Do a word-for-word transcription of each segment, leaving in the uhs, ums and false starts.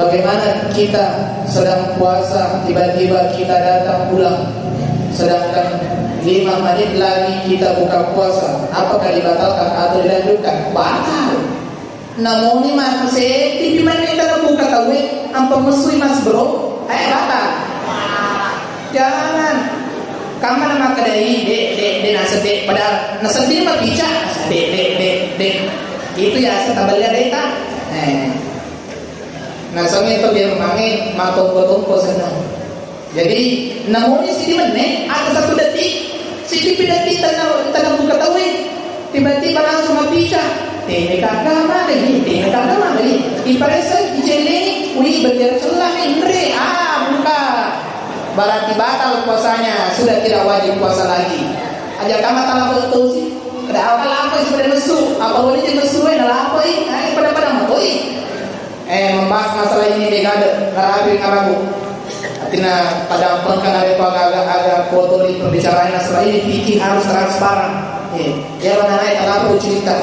Bagaimana kita sedang puasa, tiba-tiba kita datang pulang, sedangkan lima menit lagi kita buka puasa, apakah dibatalkan atau dilanjutkan? Batal. Namoni matu seddi pi menne tana buka tauwe, ampa messui mas bro, eh, batal. Jangan. Kamma na makkedai, de, de, de, nasedde, padahal naseddi mapica, de, de, de, de. Itu ya, setabelnya deta. Eh. Nasengnge to biar mange, matongko-tongko senna. Jadi, namoni siddi menne, atau satu detik, siddi pi detik tana, tana buka tauwe. Tiba-tiba langsung mapica. Tene kaka magi, tene kaka magi. Iparessa, icellengi, wih, bendera cella, enre, ah, buka. Berarti batal puasanya, sudah tidak wajib puasa lagi. Aja kama talafo tosi. Kada apa lafo sudah nesu, apa wali je nesu, eh, nalafoi, eh, pada-pada matoi. Eh, membahas masalah ini de gaga, narapi narabu. Artinya pada pengkan ada apa aga-aga kotor di pembicaraan masalah ini, fikih harus transparan. Eh, ya mana naik kenapa cerita?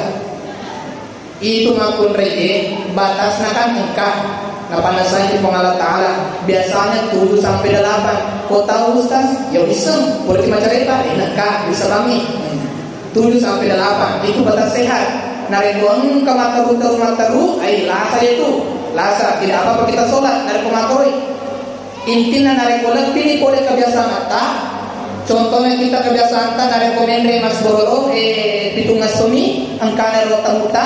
Itu makkunrai, eh, batasnya kan engkah. Nah, pada saya di Allah Ta'ala, biasanya tujuh sampai delapan. Kau tahu, Ustaz? Ya bisa, boleh macam apa? Enak, Kak, bisa kami. Tujuh sampai delapan, itu batas sehat. Narekko engka matteru-teru, matteru, ai, lasa itu. Lasa, tidak apa-apa kita sholat, narekko matterui. Intinya narekko lebbi ni pole kebiasaanta, contohnya kita kebiasaanta narekko menre mas bororo, eh, pitung assomi, engkana ro tamuta,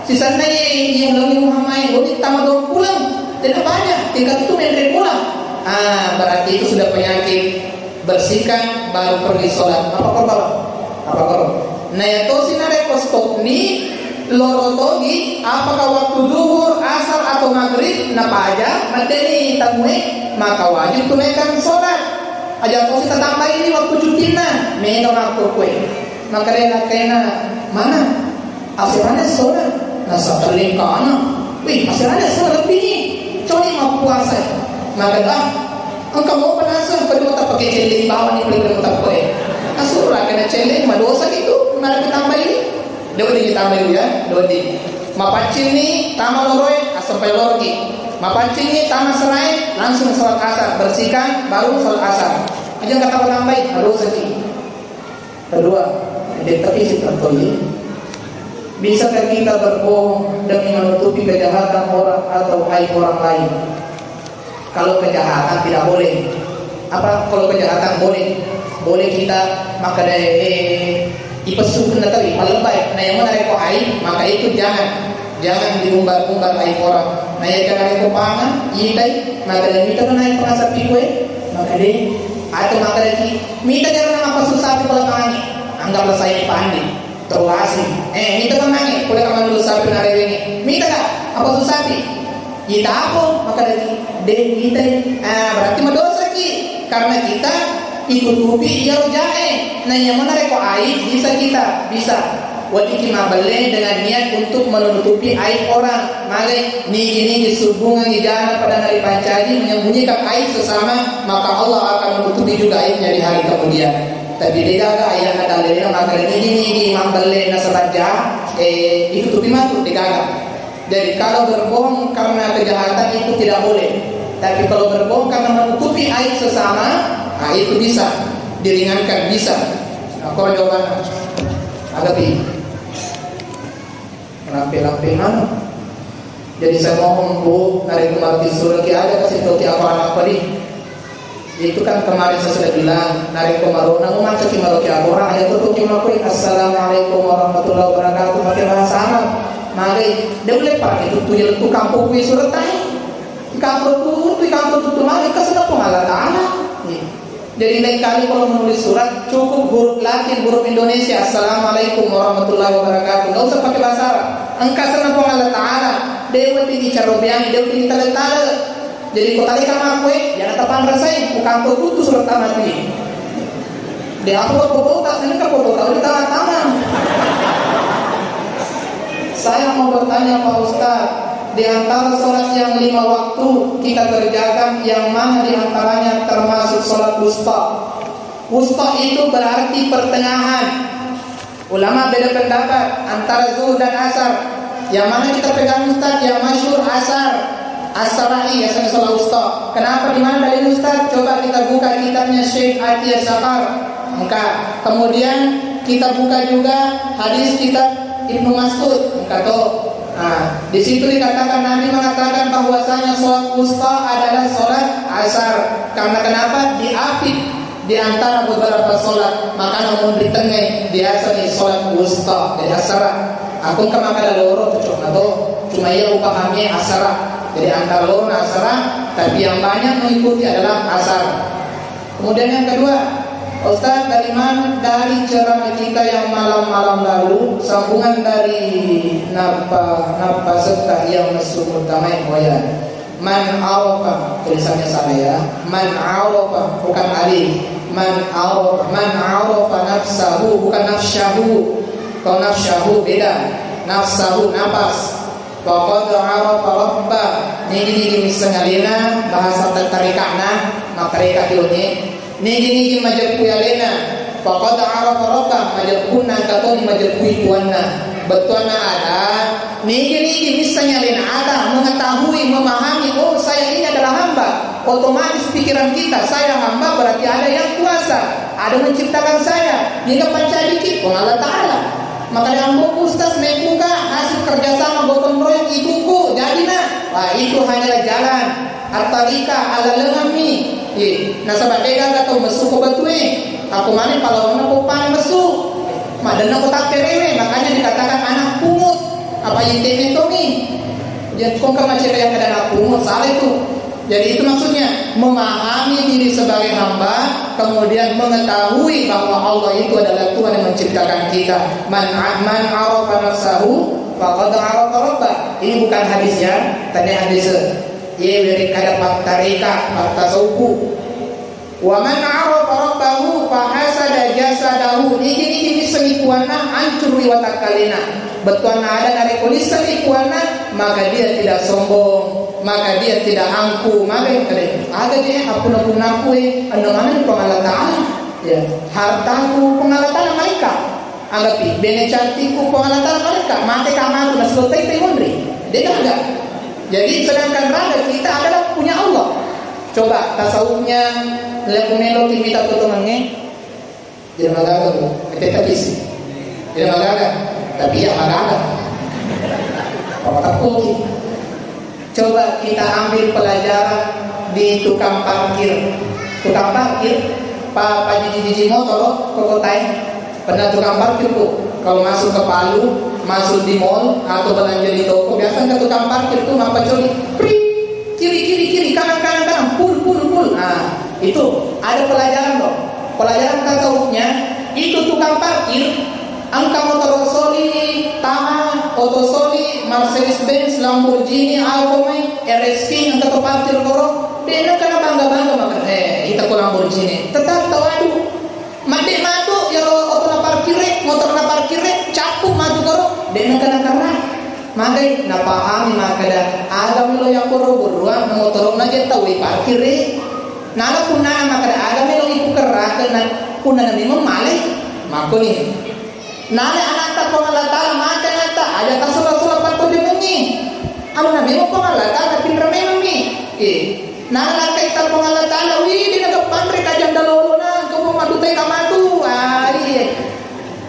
sisanna ye, ye ulangi Muhammad, goni tama dua pulang, tidak banyak, tingkat itu menre pulang. Ah, berarti itu sudah penyakit. Bersihkan, baru pergi sholat. Apa korban? Apa korban? Nah, ya tosi narekko stop ni, loro togi, apakah waktu duhur, asar, atau maghrib, napaja, maddeni tamue, maka wajib tunaikan sholat. Aja tosi tatambai ni waktu cutinna, mega makko kue. Maka dia nakena, mana? Aserana sola, nasaba lengkana. Wih, aserana sola lebbi ni. Coli mappuasa. Maka, ah, engka mo penasa, pada mau tak pakai celling bawah ni, pada mau tak pakai. Asura kena celling, madosa gitu. Mari kita tambahin. Dua di kita tambahin ya, dua di. Mapaccing ni, tama loroe, asam payah loroki. Mapaccing ni, tama serai, langsung sholat asar, bersihkan, baru sholat asar. Aja kata tambahin, madosa gitu. Kedua, deteksi tertolong. Bisakah kita berbohong demi menutupi kejahatan orang atau aib orang lain? Kalau kejahatan tidak boleh. Apa kalau kejahatan boleh? Boleh kita maka deh, eh, ipessu na tau, ipalebbai. Nah, yang mana reko aib, maka itu jangan. Jangan diumbar-umbar aib orang. Nah, ya, jangan reko pangan, itai, maka deh, mita mana yang pengasapi kue, maka deh, atau maka deh, mita jangan apa susah di pola pangan. Anggaplah saya ini pandi. Terima kasih. Eh, mita mana? Boleh kamu dulu sapi narewengi. Mita kak? Apa susah pi? Ita apa? Maka dari de mita. Ah, berarti madosa ki. Karena kita ikutupi iya rojae. Nah, yang mana reko aib bisa kita? Bisa. Wajib mabelle dengan niat untuk menutupi aib orang. Magai nigi-nigi subungan ijana pada nari pancaji menyembunyikan aib sesama, maka Allah akan menutupi juga aibnya di hari kemudian. Tapi degaga ayana dalena maka nigi-nigi mabelle nasaba ja, eh, ikutupi matu degaga. Jadi kalau berbohong karena kejahatan itu tidak boleh. Tapi kalau berbohong karena menutupi aib sesama, nah, itu bisa diringankan, bisa. Nah, kalau jawabannya. Agapi. Lampe-lampe mana? Jadi saya mohon, Bu, narekko marti suraki aja kasih toki apa-apa di. Itu kan kemarin saya sudah bilang, narekko marona mau macam ki maroki aku orang aja tuh toki makui, "Assalamualaikum warahmatullahi wabarakatuh," pakai bahasa Arab. Mari, dia boleh pakai itu tuh, ya, tuh kampung kui surat tadi. Di kantor tutu, di kantor tutu magi, kesana pun Allah Ta'ala. Iya. Jadi lain kali kalau menulis surat, cukup huruf Latin, huruf Indonesia, "Assalamualaikum warahmatullahi wabarakatuh." Nggak usah pakai bahasa Arab. Engka senna pun Allah Ta'ala. Dewa tinggi carobiang, dewa tinggi tale-tale. Jadi kota leka makwe, jangan tapan rasai, bukan kau tutu surat tanah ini. Di aku foto tak, ini kan foto tak, ini tanah-tanah. Saya mau bertanya Pak Ustaz, di antara sholat yang lima waktu kita kerjakan, yang mana di antaranya termasuk sholat wusta? Wusta itu berarti pertengahan. Ulama beda pendapat antara zuhur dan asar. Yang mana kita pegang, Ustaz? Yang masyhur asar. As-Sarai, biasanya sholat wusta. Kenapa, di mana dalil Ustaz? Coba kita buka kitabnya Syekh Atiyah Saqar. Engka. Kemudian kita buka juga hadis kitab Ibnu Mas'ud. Engka to. Nah, di situ dikatakan Nabi mengatakan bahwasanya sholat wusta adalah sholat asar. Karena kenapa? Diapit di antara beberapa sholat, makanya mun ritengnge biasa ni sholat wusta, jadi asara. Aku engka makkeda loro, cocok na to. Cuma iya upahami asara. Jadi antara loro na asara, tapi yang banyak mengikuti adalah asar. Kemudian yang kedua, Ustaz, dari mana, dari ceramah kita yang malam-malam lalu, sambungan dari napa, napa serta yang mesum utama yang mulia. Man arafa, tulisannya salah ya. Man arafa, bukan alif. Man arafa, man arafa nafsahu, bukan nafsyahu. Kalau nafsyahu beda. Nafsahu, napas. Faqad arafa rabbah. Nigi-nigi misseng alena, bahasa tatarikana, matareka kilone. Nigi-nigi majeppui alena, faqad arafa rabbah, majeppunna engka toni majeppui puanna. Bettuanna ada, nigi-nigi missengngi alena ada, mengetahui, memahami, oh, saya ini adalah hamba. Otomatis pikiran kita, saya hamba berarti ada yang kuasa, ada menciptakan saya. Niga pancajiki? Puang Allah Ta'ala. Maka diambo Ustaz, naik buka hasil kerjasama gotong royong ibuku, jadi nak. Wah, itu hanyalah jalan. At-tariqah, alalengemmi. Ye, nasaba degaga tau messu ko batue. Ako mane palawanna popang messu. Madenna ko takkerewe, makanya dikatakan anak pungut. Apa yentene tongi? Jadi kongka macere yang ada anak pungut, salah itu. Jadi itu maksudnya, memahami diri sebagai hamba, kemudian mengetahui bahwa Allah itu adalah Tuhan yang menciptakan kita. Man man arafa nafsahu faqad arafa rabbah. Ini bukan hadis ya, tadi hadis. Ye, weri kada pattareka, pattasauku. Wa man arafa rabbahu fa hasada jasadahu. Nigi-nigi missengngi puanna, ancurui watakkalena. Bettuanna ada narekko nissengngi puanna, maka dia tidak sombong, maka dia tidak angku. Maka kade, aga je apuna-punaku e, anu mana Puang Allah Ta'ala. Ya, hartaku Puang Allah Ta'ala malaikat. Anggapi, bene cantikku Puang Allah Ta'ala malaikat, mate ka matu, naselesai te monri. Degaga. Jadi sedangkan raga kita adalah punya Allah. Coba tasawufnya, laku melo ki mita tutungangnge. Tidak magaga tu. Kita bisi. Tidak magaga. Tapi ya magaga. Apa tak koki? Coba kita ambil pelajaran di tukang parkir. Tukang parkir, pa, pajiji-jiji motor, ko kotae. Pernah tukang parkir tuh, kalau masuk ke Palu, masuk di mall atau belanja di toko, biasa ke tukang parkir tuh mappacoli, prit, kiri, kiri, kiri, kanan, kanan, kanan, pul, pul, pul. Nah, itu ada pelajaran loh. Pelajaran tasawufnya, itu tukang parkir, engka motor soli, Taha, oto soli, Mercedes Benz, Lamborghini, Alfa Romeo, R S King, engka to parkir koro, dena kena bangga-bangga maka, eh, kita ko Lamborghini, tetap tawadu. Madde matu, yaro oto na parkire, motor na parkire, cappu matu koro, dena kena kara. Magai, napahami makkeda, aga melo yakkoro buruang, motoro na je tau parkire. Nala punnana makkeda, aga melo ipukerrake na punnana memang malai. Makkoni. Nala anatta Puang Allah Ta'ala mate anatta, aja tasola-sola patto demengi. Amuna memang Puang Allah Ta'ala pinra memang mi. Eh. Nala kaita Puang Allah Ta'ala, widi na kepanre kajang dalolo na, kau mau matu tai kamatu. Ah, iya.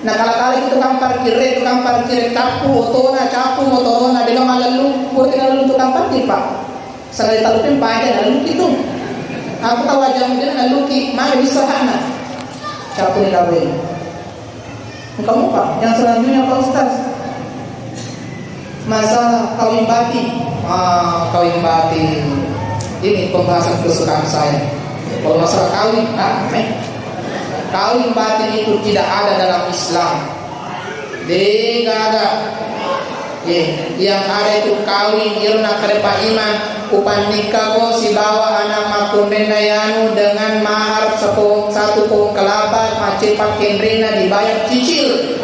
Nakala-kala itu tukang parkir, eh, tukang parkir, cappu otona, cappu motorona, dena malallu, pura tinggal tukang parkir, Pak. Sekali tahu pun Pak aja lalu gitu. Aku tahu aja mungkin lalu ki, mana bisa hana. Cappu ni kawin. Engka mupa. Yang selanjutnya, Pak Ustaz, masalah kawin batin. Ah, kawin batin. Ini pembahasan kesukaan saya. Kalau masalah kawin, ah, eh. Kawin batin itu tidak ada dalam Islam. Degaga. Eh, yang ada itu kawin, iyaro nakkeda Pak Imam, upannikkako sibawa anak makkunrainna yanu dengan mahar sepong-, satu pohon kelapa, macet pakkenrena dibayar cicil.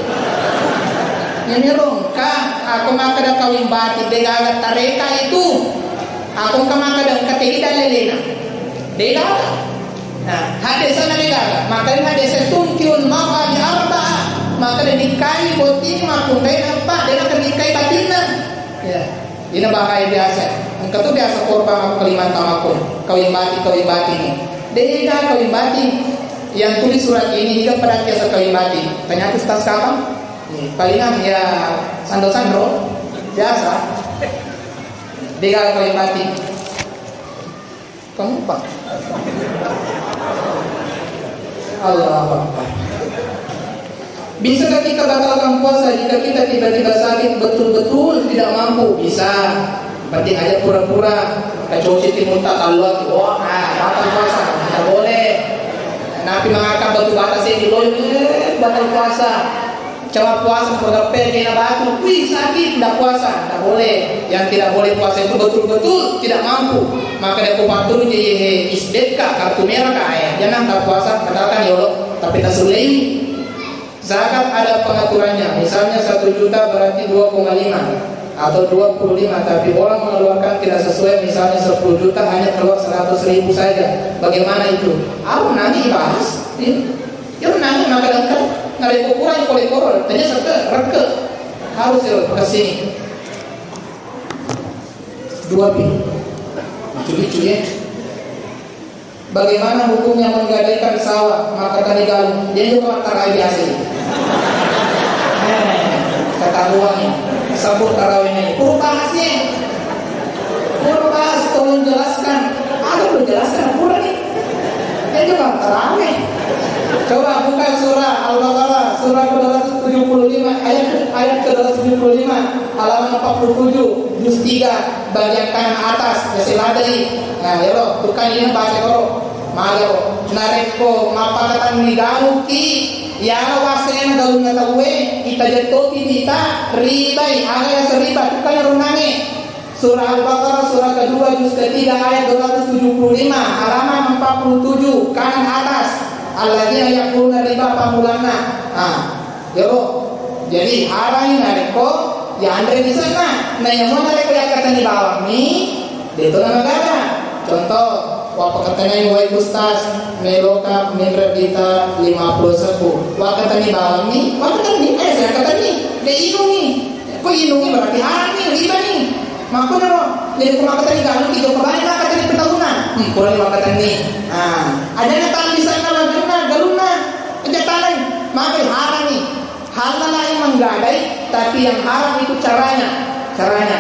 Ini rongka, aku makkeda kawin batin, degaga tareka itu. Aku engka makkeda engka tegi dalelena. Degaga. Nah, hadesana degaga. Makkeda hadese tungkiul mar'a li arba'a. Makkeda nikkai botting makkunrai empa, dena nikkai batinna. Ya, ini bahaya biasa. Engka tu biasa korban aku Kalimantan aku, kawin bati, kawin bati ni. Dega kawin bati yang tulis surat ini, ini kan pada biasa kawin bati. Tanya tu Ustaz kapang? Ni, palingan ya sandro-sandro, biasa. Dega kawin bati. Kamu apa? Allahu Akbar. Bisakah kita batalkan puasa jika kita tiba-tiba sakit betul-betul tidak mampu? Bisa. Penting aja pura-pura. Kacoci timunta tallo, wah, ah, batal puasa. Tidak boleh. Nabi mengangkat batu bata saya di loyo, eh, batal puasa. Coba puasa, coba gape, kena batu, wih, sakit, tidak puasa, tidak boleh. Yang tidak boleh puasa itu betul-betul tidak mampu. Maka dia kupatur je, ye, isdeka, kartu merah kah, eh, jangan tak puasa, batalkan ya Allah, tapi tak sulit. Zakat ada pengaturannya, misalnya satu juta berarti dua koma lima atau dua puluh lima, tapi orang mengeluarkan tidak sesuai, misalnya sepuluh juta hanya keluar seratus ribu saja. Bagaimana itu? Aku nanti bahas. Ya. Iyaro nangeng maka dengka, narekko kurang pole koro, tanya sette, rekke. Harus iyaro, makessing. Dua pi. Lucu-lucu ya. Bagaimana hukumnya menggadaikan sawah, maka tadi galuh, dia juga tarawih biasa. Eh, ketahuan ya. Sebut tarawihnya. Pura bahasnya. Pura bahas, tolong jelaskan. Aku belum jelaskan, pura nih. Itu kan tarawih. Coba buka surah Al-Baqarah, surah kedua ratus tujuh puluh lima, ayat, ayat kedua ratus tujuh puluh lima, halaman empat puluh tujuh, juz tiga, bagian kanan atas, ya, siladai. Nah, ya, lo, tukang ini baca koro. Maga, lo. Narekko mapakatan ni galuki, ya, lo, wasena galunna tauwe, kita jatopi dita, ribai, aga ya seriba, tukang runange. Surah Al-Baqarah, surah kedua, juz ketiga, ayat dua ratus tujuh puluh lima, halaman empat puluh tujuh, kanan atas. Alladzina ya'kuluna riba, pammulanna. Ah, yero. Jadi, harai narekko yanre di sana. Nah, yang mana narekko yang katani bawang ni, deto nama gada. Contoh, wa pakatani wae ustaz, meloka minre dita lima puluh sebu. Wa katani bawang ni, wa katani, eh, saya katani, de inungi. Ko inungi berarti haram ni, riba ni. Makkunaro, jadi ko makkatani galuki, jokka bane makkatani petauna. Hmm, purani makkatani. Ah, ajana tang di sana lagunna, galunna. Aja talai, maka haram ni. Halal yang menggadai, tapi yang haram itu caranya. Caranya.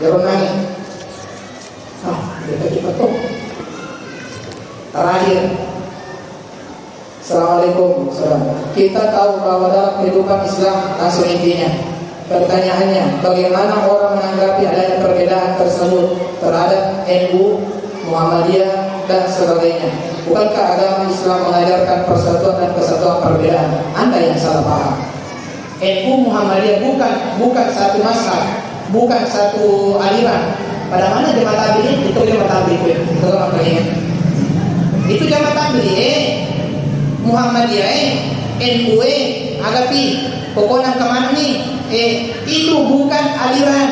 Jero nangis. Ah, kita cepat tuh. Terakhir. Assalamualaikum, saudara. Kita tahu bahwa dalam kehidupan Islam, langsung intinya, pertanyaannya, bagaimana orang menanggapi adanya perbedaan tersebut terhadap N U, Muhammadiyah, dan sebagainya? Bukankah agama Islam mengajarkan persatuan dan kesatuan perbedaan? Anda yang salah paham. N U Muhammadiyah bukan, bukan satu mazhab, bukan satu aliran. Pada mana jamaah tabligh? Itu jamaah tabligh, itu jamaah tabligh. Itu jamaah tabligh, eh. Muhammadiyah, eh. N U, eh. Agapi, pokoknya kemana nih? Eh, itu bukan aliran.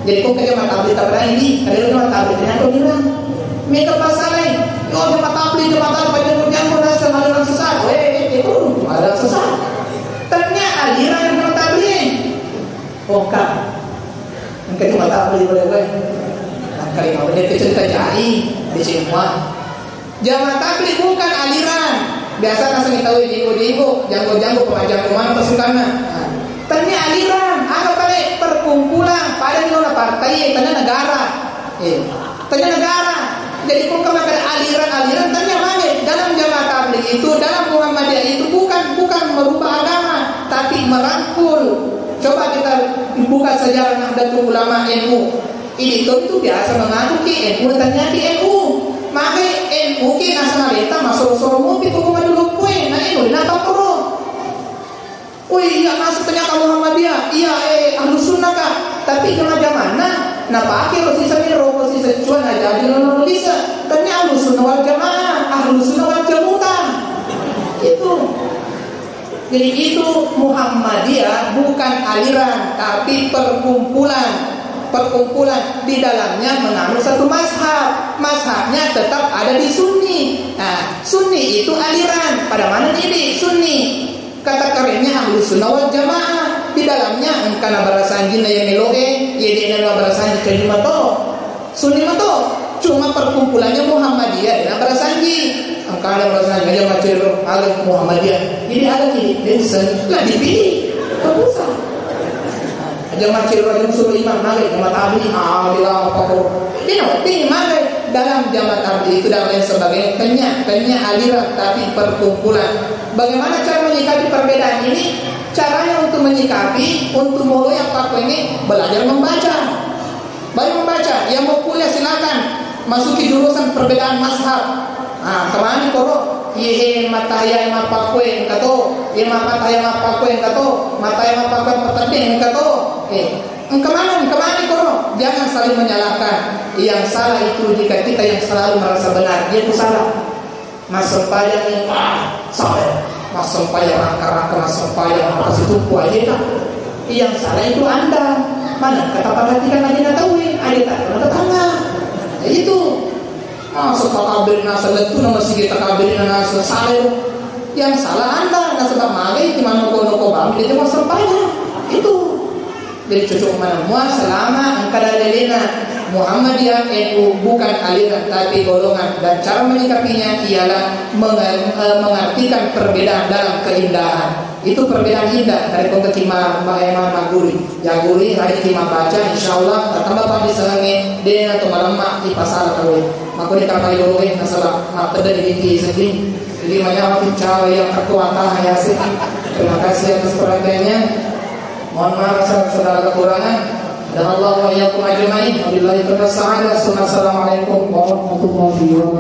Jadi, ko kerja mata beli tak berani, ada yang mata beli ternyata bilang, "Mega pasalai, oh, dia mata beli, dia mata beli, dia punya pun rasa malu orang sesat." Weh, itu ada sesat. Ternyata aliran yang mata beli. Oh, kak, engka cuma tak beli boleh, weh. Angka lima menit itu cerita jari di semua. Jamaah tabligh bukan aliran. Biasa naseng tau ibu-ibu, janggo-janggo, pengajang rumah pasukanna. Nah, tanya aliran, apa pale perkumpulan, pada di lona partai, tanya negara. Eh, tanya negara. Jadi bukan makan aliran-aliran, tanya mana dalam jamaah tabligh itu, dalam Muhammadiyah itu bukan, bukan merubah agama, tapi merangkul. Coba kita buka sejarah Nahdlatul Ulama N U. Ini tentu biasa mengaku ke N U, tanya ke N U. Maka N U ke nasana leta masoro-soro mopi ko maduloppoe, na N U na pakoro. Woi, iya masuk ternyata Muhammadiyah, iya, eh, Ahlus Sunnah kah? Tapi jama-jamanna, na pake lo sisa miro, lo sisa cuan aja, aja lo, lo bisa. Tanya Ahlus Sunnah wal Jamaah, Ahlus Sunnah wal Jamuta. Itu. Jadi itu Muhammadiyah bukan aliran, tapi perkumpulan. Perkumpulan di dalamnya menganut satu mazhab. Mazhabnya tetap ada di Sunni. Nah, Sunni itu aliran. Pada mana nih di Sunni? Kata kerennya Ahlus Sunnah wal Jamaah. Di dalamnya engkana barasanjina ya meloe, ya dia barasanji kajuma to. Sunni mato, cuma perkumpulannya Muhammadiyah, dena barasanji. Engka ada barasanji, aja macero, ada Muhammadiyah. Jadi ada kiri, Benson, lah dipilih. Keputusan. Aja macero, aja suruh imam, mari, jamaah tabligh, ah, bila apa kok. Dia nak pilih, mari. Dalam jamaah tabligh itu dan lain sebagainya, kenya, kenya aliran, tapi perkumpulan. Bagaimana cara menyikapi perbedaan ini? Caranya untuk menyikapi, untuk mulai apa ini, belajar membaca. Baik membaca, yang mau kuliah silakan masuki jurusan perbedaan mazhab. Nah, kemana koro? Iya, mata ya mapakue engka to, iya mata ya mapakue engka to, mata ya mapakue petani engka to. Eh, engka mana, engka mana koro? Jangan saling menyalahkan. Yang salah itu jika kita yang selalu merasa benar, dia itu salah. Massempajang ni, wah, salah. Massempajang rangka-rangka, massempajang apa situ aja tak. Yang salah itu Anda. Mana kata perhatikan lagi nak tahu, ada tak kena tetangga. Nah, itu. Masuk takabir nasa letu nama sigi takabir nasa salah. Yang salah Anda, nasaba magai di mana kono ko bami dia massempajang. Itu. Jadi cocok mana mua selama engka dalilina Muhammadiyah N U bukan aliran tapi golongan, dan cara menyikapinya ialah menga- eh, mengartikan perbedaan dalam keindahan. Itu perbedaan indah dari kota kima ma- ma- maguri. Ya guri hari kima baca, insyaallah tatamba padi senenge dena to malemma di pasar tawe. Mako di kapai doloe nasaba mappeda di sedih. Jadi banyak cara yang terkuat ya sih. Terima kasih atas perhatiannya. Mohon maaf atas segala kekurangan. Dan Allah wa iyyakum ajma'in. Wabillahi taufiq wal hidayah. Assalamualaikum warahmatullahi wabarakatuh.